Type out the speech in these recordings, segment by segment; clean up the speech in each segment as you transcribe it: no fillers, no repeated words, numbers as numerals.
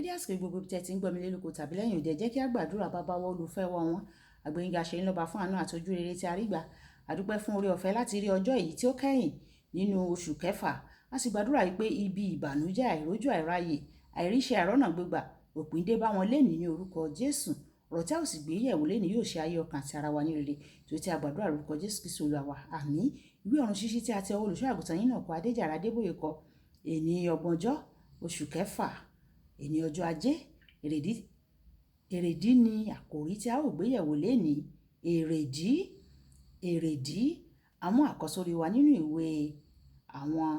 Dédé àsìkò gbogbo ibi tí ẹ ti ń gbọ́ mi lélòkó tàbí lẹ́yìn òde, jẹ́ kí a gbàdúrà. Bàbá wa olùfẹ́ wa wọn àgbẹ̀yìnga ṣe ń lọ́ba fún àánú àti ojú rere tí a rí gbà. A dúpẹ́ fún oore ọ̀fẹ́ láti rí ọjọ́ èyí tí ó kẹ́yìn nínú oṣù kẹfà. A sì gbàdúrà yìí pé ibi ìbànújẹ́, àìrójú, àìráyè, àìríṣẹ́, àìrọ́nà gbégbà, òpin dé bá wọn lénìí ní orúkọ Jésù. Ọ̀rọ̀ tí a ó sì gbé yẹ̀wò lénìí yóò ṣe ayé ọkàn àti ara wa ní rere. Tó tí a gbàdúrà lórúkọ Jésù Kristi Olúwa wa. Àmín. Ìwé ọ̀run ṣíṣí tí a ti ọwọ́ olùṣọ́ àgùntàn yín náà kọ, Adéjàre Adébóyè kọ, èní 30 oṣù kẹfà, èní ọjọ́ ajé. Èrèdí, èrèdí ni àkòrí tí a ó gbé yẹ̀wò lénìí. Èrèdí, èrèdí. Àmú àkọ́sórí wa nínú ìwé àwọn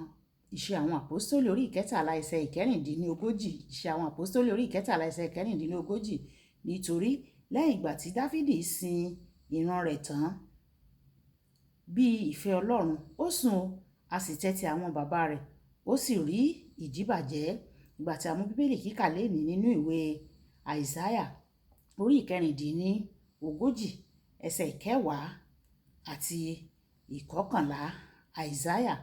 Iṣẹ́ àwọn Àpọ́stólì orí 13 ẹsẹ̀ 36. Iṣẹ́ àwọn Àpọ́stólì orí 13 ẹsẹ̀ 36. Nítorí lẹ́yìn ìgbà tí Dáfídì sin ìran rẹ̀ tán bí ìfẹ́ Ọlọ́run, ó sùn o, a sì tẹ́ ti àwọn bàbá rẹ̀, ó sì rí ìdíbàjẹ́. Ìgbà tí a mú Bíbélì kíkà lénìí nínú ìwé Àìsáyà orí 36 ẹsẹ̀ 10 àti 11. Àìsáyà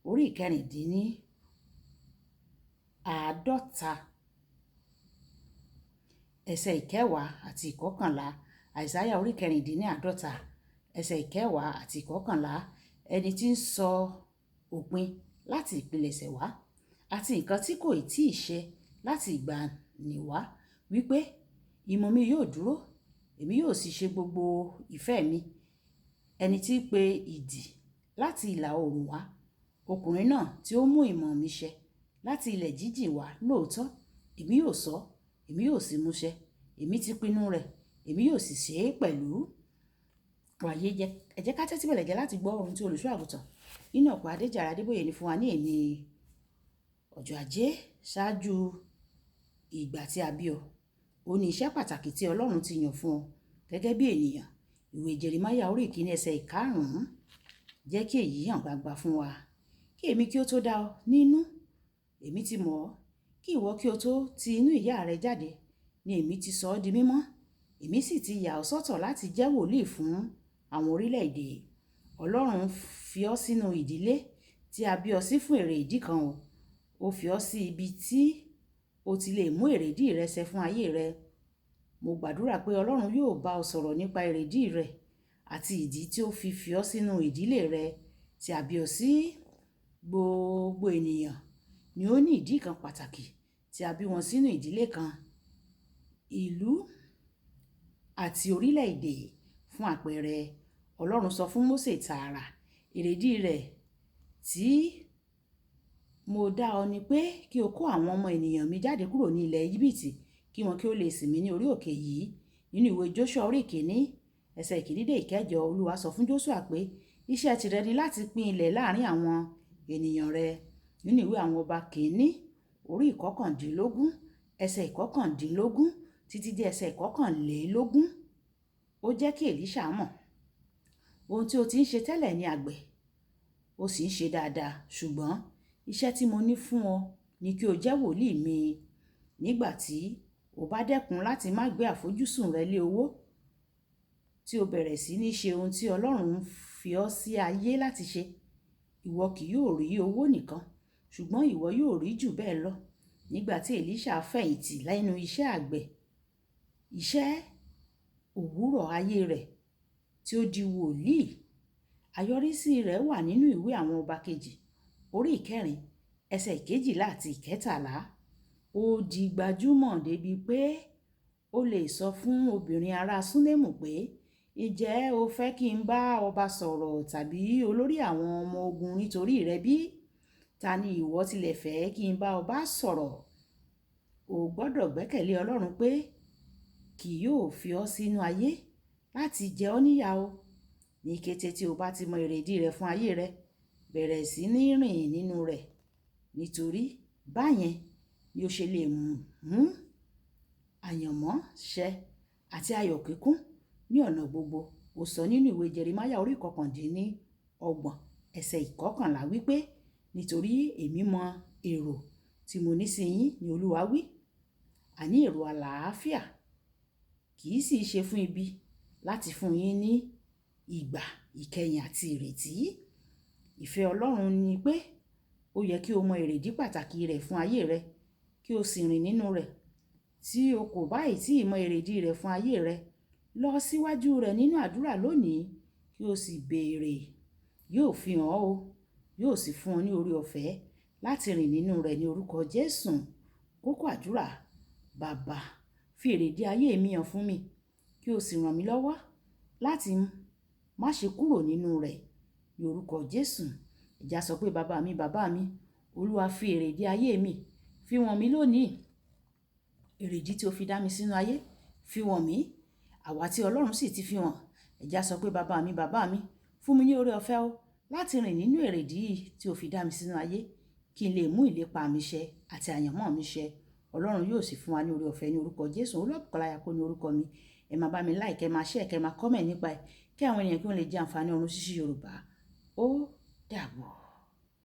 orí 46 ẹsẹ̀ 10 àti 11. Àìsáyà orí 46 ẹsẹ̀ 10 àti 11. Ẹni tí ń sọ òpin láti ìpilẹ̀ṣẹ̀ wá àti nǹkan tí kò ì tí ì ṣe láti ìgbàanì wá, wípé ìmọ̀ mi yóò dúró, èmi yóò sì ṣe gbogbo ìfẹ́ mi. Ẹni tí ń pe ìdì láti ìlà oòrùn wá, ọkùnrin náà tí ó mú ìmọ̀ mi ṣẹ láti ilẹ̀ jíjìn wá, lóòótọ́, èmi yóò sọ, èmi yóò sì mú ṣẹ. Èmi ti pinnu rẹ̀, èmi yóò sì ṣe é pẹ̀lú. Wàyé jẹ́, ẹ jẹ́ ká tẹ́tí bẹ̀lẹ̀ jẹ́ láti gbọ́ ohun tí olùṣọ́ àgùntàn nínú ọ̀pọ̀ Adéjàre Adébóyè ní fún wa ní èní ọjọ́ ajé. Ṣáájú ìgbà tí a bí ọ, ó ní iṣẹ́ pàtàkì tí Ọlọ́run ti yàn fún ọ gẹ́gẹ́ bí ènìyàn. Ìwé Jeremáyà orí 1 ẹsẹ̀ 5 jẹ́ kí èyí hàn gbangba fún wa. Kí èmi kí ó tó dá ọ nínú, èmi ti mọ̀ ọ́. Kí ìwọ kí o tó ti inú ìyá rẹ jáde ni èmi ti sọ ọ́ di mímọ́. Èmi sì ti yà ọ́ sọ́tọ̀ láti jẹ́ wòlíì fún àwọn orílẹ̀-èdè. Ọlọ́run fi ọ́ sínú ìdílé tí a bí ọ sí fún èrè ìdí kan o. Ó fi ọ́ sí ibi tí o ti lè mú èrèdí rẹ ṣẹ fún ayé rẹ. Mo gbàdúrà pé Ọlọ́run yóò bá ọ sọ̀rọ̀ nípa èrèdí rẹ àti ìdí tí ó fi fi ọ́ sínú ìdílé rẹ tí a bí ọ sí. Gbogbo ènìyàn ni ó ní ìdí kan pàtàkì tí a bí wọn sínú ìdílé kan, ìlú àti orílẹ̀-èdè. Fún àpẹẹrẹ, Ọlọ́run sọ fún Mósè tààrà, èrèdí rẹ̀ tí mo dá ọ ni pé kí o kó àwọn ọmọ ènìyàn mi jáde kúrò ní ilẹ̀ Íjíbítì, kí wọn kí ó lè sìn mí ní orí òkè yìí. Nínú ìwé Jóṣúà orí 1 ẹsẹ̀ 1 dé 8, Olúwa sọ fún Jóṣúà pé iṣẹ́ tirẹ̀ ni láti pín ilẹ̀ láàrin àwọn ènìyàn rẹ̀. Nínú ìwé àwọn ọba 1 orí 19 ẹsẹ̀ 19 títí dé ẹsẹ̀ 21, ó jẹ́ kí Èlíṣà mọ̀ ohun tí ó ti ń ṣe tẹ́lẹ̀ ní àgbẹ̀, ó sì ń ṣe dáadáa, ṣùgbọ́n iṣẹ́ tí mo ní fún ọ ni kí o jẹ́ wòlíì mi. Nígbà tí o bá dẹ́kun láti má gbé àfojúsùn rẹ lé owó, tí o bẹ̀rẹ̀ sí ní ṣe ohun tí Ọlọ́run ń fi ọ́ sí ayé láti ṣe, ìwọ kì yóò rí owó nìkan, ṣùgbọ́n ìwọ yóò rí jù bẹ́ẹ̀ lọ. Nígbà tí Èlíṣà fẹ̀yìntì lẹ́nu iṣẹ́ àgbẹ̀, iṣẹ́ òwúrọ̀ ayé rẹ̀ tí ó di wòlíì, àyọrísí rẹ̀ wà nínú ìwé àwọn ọba kejì orí 4 ẹsẹ̀ 12 àti 13. Ó di gbajúmọ̀ débi pé ó lè sọ fún obìnrin ará Súnémù pé, "Ǹjẹ́ o fẹ́ kí n bá ọba sọ̀rọ̀ tàbí olórí àwọn ọmọ ogun nítorí rẹ bí? Ta ni ìwọ tilẹ̀ fẹ́ kí n bá ọba sọ̀rọ̀?" O gbọdọ̀ gbẹ́kẹ̀lé Ọlọ́run pé kì yóò fi ọ́ sínú ayé láti jẹ ọ́ níyà o. Ní kété tí o bá ti mọ èrèdí rẹ fún ayé rẹ, bẹ̀rẹ̀ sí ní rìn nínú rẹ̀. Nítorí báyẹn ni o ṣe lè mú àyànmọ́ ṣẹ àti ayọ̀ kíkún ní ọ̀nà gbogbo. Ó sọ nínú ìwé Jeremáyà orí 29 ẹsẹ̀ 11 wípé, nítorí èmi mọ èrò tí mo ní sí yín ni Olúwa wí, àní èrò àlàáfíà, kì í sì ṣe fún ibi, láti fún yín ní ìgbà ìkẹyìn àti ìrètí. Ìfẹ́ Ọlọ́run ni pé ó yẹ kí o mọ èrèdí pàtàkì rẹ̀ fún ayé rẹ, kí o sì rìn nínú rẹ̀. Tí o kò bá ì tí ì mọ èrèdí rẹ̀ fún ayé rẹ, lọ síwájú rẹ̀ nínú àdúrà lónìí kí o sì béèrè. Yóò fi hàn ọ́ o, yóò sì fún ọ ní oore ọ̀fẹ́ láti rìn nínú rẹ̀ ní orúkọ Jésù. Kókó àdúrà: Bàbá, fi èrèdí ayé mi hàn fún mi, kí o sì ràn mí lọ́wọ́ láti má ṣe kúrò nínú rẹ̀ ní orúkọ Jésù. Ẹ jẹ́ á sọ pé, bàbá mi, bàbá mi, Olúwa, fi èrèdí ayé mi fi wọ̀n mí lónìí. Èrèdí tí o fi dá mi sínú ayé, fi wọ̀n mí. Àwa tí Ọlọ́run sì ti fi hàn. Ẹ jẹ́ á sọ pé, bàbá mi, bàbá mi, fún mi ní oore ọ̀fẹ́ o láti rìn nínú èrèdí tí o fi dá mi sínú ayé, kí n lè mú ìlépa mi ṣẹ àti àyànmọ́ mi ṣẹ. Ọlọ́run yóò sì fún wa ní oore ọ̀fẹ́ ní orúkọ Jésù. Olúwabùkọ́lá Ayako ní orúkọ mi. Ẹ máa bá mi like, ẹ máa share, kẹ máa comment nípa ẹ̀ kí àwọn ènìyàn kí wọ́n lè jẹ àǹfààní Ọ̀run Ṣíṣí Yorùbá. Ó dàbọ̀.